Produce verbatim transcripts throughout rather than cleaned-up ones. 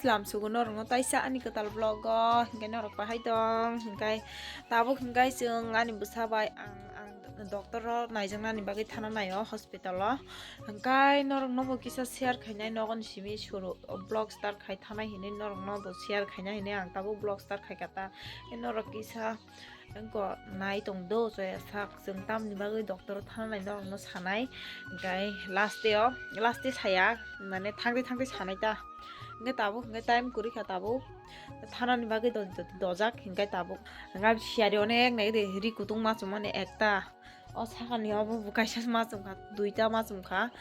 Tamsugo norokno taisa ani kwtal vlog o, hinkhe norok bahai tong, hinkhe tabuk hinkhe chwng ani bwsa bai ang, ang doctor o naijaknani bagwi thana naio hospital o, hinkhe norokno bo kisa share khainai, nokni simi suru vlog start khai thanai hinwi norokno bo share khaina hinwi ang tabuk vlog start khaikha ta, norok kisa Wngkha nai tong do, chaya sak, chwng tamni bagwi doctor o thana nai norokno sanai, hinkhe last day o, last day saya, mane thangdi thangdi sanai ta, hinkhe tabuk hinkhe time kwrwi kha tabuk, thanani bagwi do-, do-, dojak hinkhe tabuk, hinkhe siyari onek nai de ri kutung ma chumani ekta, o sakani obo bo kaisa ma chumkha, duita ma chumkha,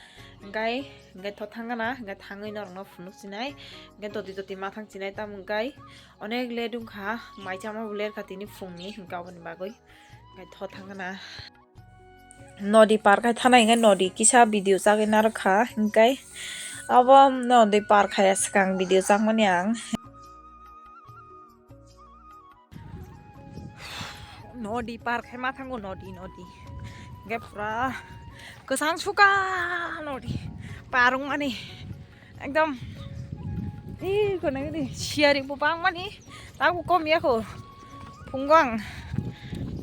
hinkhe, hinkhe tho thangana, hinkhe thangwi norokno phunuk sinai, hinkhe doti doti ma thang sinai tamo hinkhe. Onek late wngkha, mai chama bo lerkha tini phungni, hinkhe aboni bagwi. Hinkhe tho thangna. Nodi par khai thanai hinkhe nodi kisa video chagwi narwkha, hinkhe abo nodi par khai swkang video chakmani ang. Nodi par khai ma thango, nodi, nodi. Hinkhe pura kwchang suka nodi. Par wngmani. Ekdom. Ih, kono gini siyari bo bangmani. Tabu kom ya ko. Phungo ang.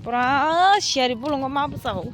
Pura siyari bulungo ma bwsao.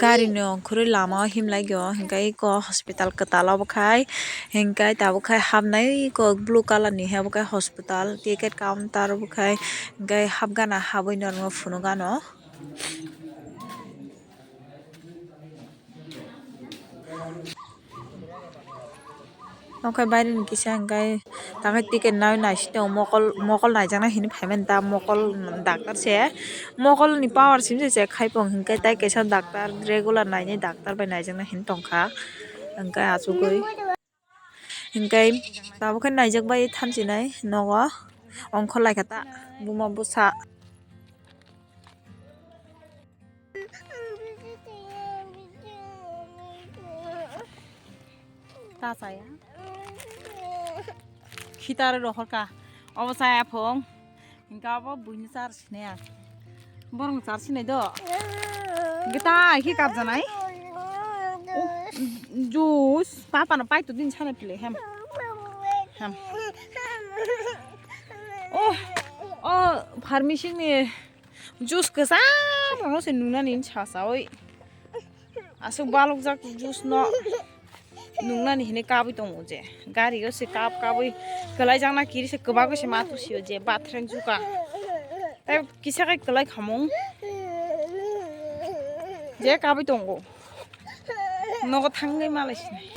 Gari ni ongkhorwi lama o himlai o, hinkhe eko hospital kwtal obo khai, hinkhe tabuk khai hapnai eko blue colour ni, obo khai hospital ticket counter obo khai, hinkhe hapgana habwi norokno phunukgano. Omo khe baireni kisa hinkhe tamo ticket nai naising tongo, mokol, mokol naijaknai hinwi phaimani ta, mokol doctor se, mokolni power simi se check khai pung hinkhe tei kaisa doctor regular nainai doctor bai naijaknai hinwi tongkha, hinkhe achugwi. Hinkhe tabuk khe naijak bai thansinai nogo, ongkhor laikha ta buma bwsa. Ta chaya. Khitar rohorka. Obo chaya phung. Hinkhe abo buini char sinai ang. Borokni char sinai do. Hinkhe ta hai khe kabjanai. Oh, juice. Papa no paito din sanai pile hem. Hem. Oh, oh, pharmacy ni juice kwcham rokno se nungnani sasawi. Aswk balokjak juice no nungnani hinwi kabwi tongo je. Gari o se kap kabwi kwlaijakna kiri se kwbagwi se ma thusio je bathreng juka. Tei kisa khe kwlai khamung je kabwi tongo. Nogo thangwi malai sinai.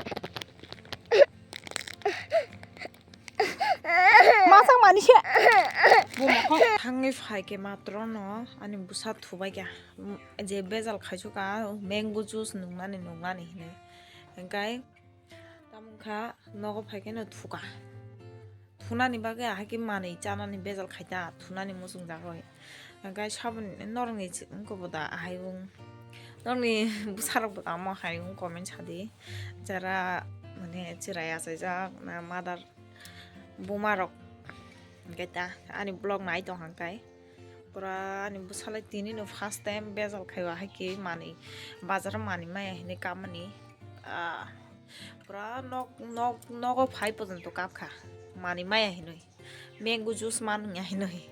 Masang mani se. Bo mokhong thangwi phai khe matro no ani bwsa thubai kha. Je bejal khaisu ka mango juice nungnani nungnani hinwi. Hinkhe tamo wngkha nogo phai khe no thuka. Thunani bagwi ahai khe manwi chanani bejal khai ta thunani muchung jagwi. Hinkhe saboni norokni wngkha bo da ahai wng. Norokni bwsarok bo tamo hai wng comment sadi. Jara mane chwrai achaijak na mother buma rok hinkhe ta ani vlog nai tong hang kai pura ani bwsalai tini no first time bejal khai o hai khe manwi bazar o manwi maya hinwi kamani ah pura nok nok nogo phai pojonto kapkha manwi maya hinwi mango juice man ya hinwi.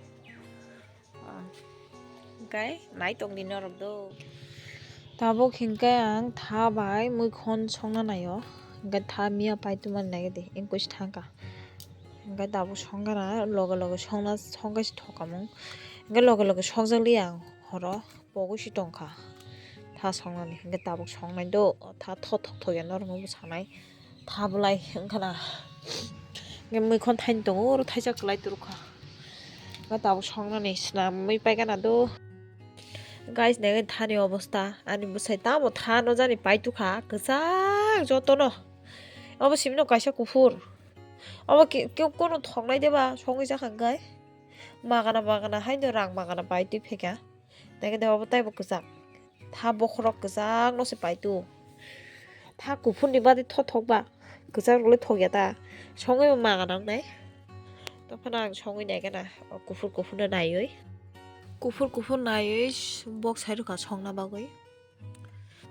Hinkhe nai tongdi norok do. Tabuk hinkhe ang tha bai muikhon songna naio. Hinkhe tha miya pai tongmani naikhe de, engkuis thangkha. Hinkhe tabuk songkha na loge loge songna, songkhe se thokamung. Hinkhe loge loge sokjakliya ang horo, pogwi se tongkha tha songnani. Hinkhe tabuk songnai do, tha tho thok thok ya norokno bo sanai. Tha bolai wngkha na. Hinkhe muikhon thaini tongo, oro thaisa kwlai turukha. Hinkhe tabuk songnani swnamwi paikha na do. Guys, naikhe thani obostha. Ani bwsai tamo tha no jani paitukha, kwchak jotono. Obo simino kaisa kuphur. Obo ki-, ki-, kono thoknai deba, songwi jakha hinkhe. Magana magana haino rang magana pai twi phaikha. Naikhe de obo taibo kwchak. Tha bokhorok kwchak no se pai tu. Tha kuphur ni badi thothok ba. Kwchak rok le thok ya ta. Songwi bo magana wngnai. Tophano ang songwi nai gana. O kuphur kuphur no naiwi. Kuphur kuphur naiwi s-, bok sai rwkha songna bagwi.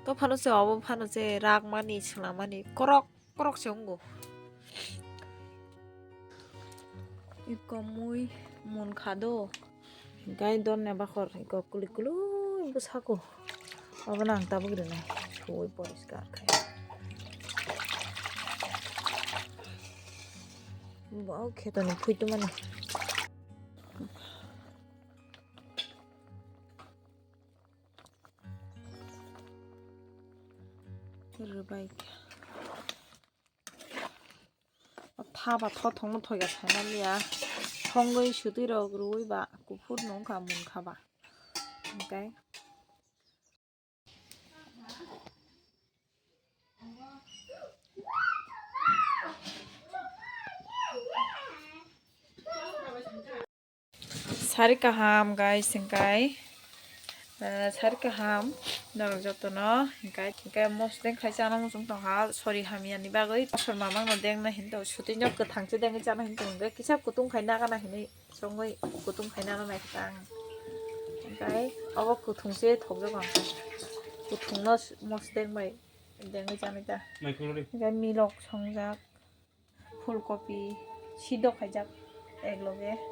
Tophano se obo phano se rakmani swlamani korok korok se wngo. Iko mui mun kha do. Hinkhe donya bakhor iko kwlwi kwlwi bwsako. Obono ang tabuk rinai suwi poriskar khai. Bo khetoni phuitumani. Rwbai kha. Tha ba thothong no thoya saimanya. Thongwi sutwi rok rwui ba kuphur no wngkha mun kha ba. Hinkhe. Sari kaham, guys, hingkai, eh, sari kaham norok jotono, hingkai, hingkai mosdeng khai chana muchung tongkha, sori hamya ni bagwi, asor mamang no dengna hinwi tongo, sutwi no kwthang se dengwi chana hinwi tongo, hingkai kisa kutung khai nagana hinwi songwi kutung khai nana naikha ang, hingkai obo kuthung se thokjak ang, kuthung no mosdeng bai dengwi chanai ta, hingkai milok songjak. Phulkopi sidok khaijak ek loge.